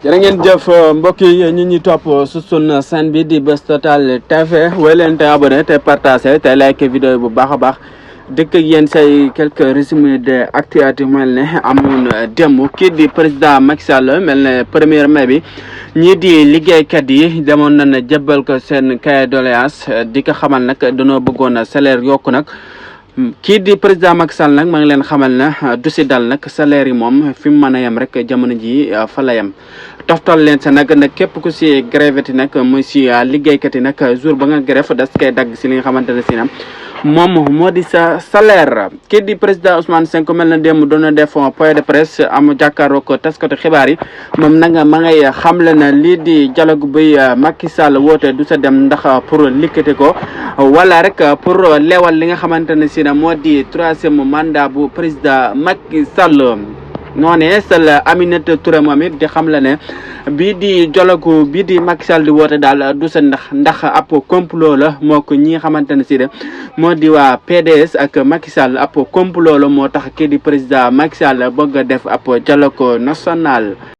jërë ngeen jëf mbokk yi ñu ñuy topp su sun chaîne bi di Buzz Total TV woy leen te abonné te partagé te like vidéo bu baax a baax dëkk ak yéen say quelques résumés de actualité mel ne amoon démb kii di président Macky Sall mel ne 1er mai bi ñii di liggéeykat yi demoon nañ jébbal ko seen cahier de doléance di ko xamal nag dañoo bëggoon salaire yokku nag kii di président Macky Sall nag maa ngi leen xamal na du si dal nag salaire yi moom fi mu mën a yem rek jamono ji fa la yem toftal leen sa nag képp ku si gréveti nag muy si liggéeykat yi nag jour ba nga grève das koy dagg si li nga xamante ne si na moom moo di sa salaire. kii di président Ousmane Sonko mel na démb doon na def point de presse am jàkkaarloo ko taskatu xibaar yi moom nag ma ngay xamle na lii di dialogue buy Macky Sall woote du sa dem ndax pour likkate ko wala rek pour leewal li nga xamante ne si na moo di 3e mandat bu président Macky Sall. noonee sal Aminata Touré moom it di xam la ne bii di dialogue bii di Macky Sall di woote daal du sa ndax ab complot la moo ko ñi nga xamante ne si de moo di waa PDS ak Macky Sall ab complot la moo tax kii di président Macky Sall bëgg a def ab dialogue national.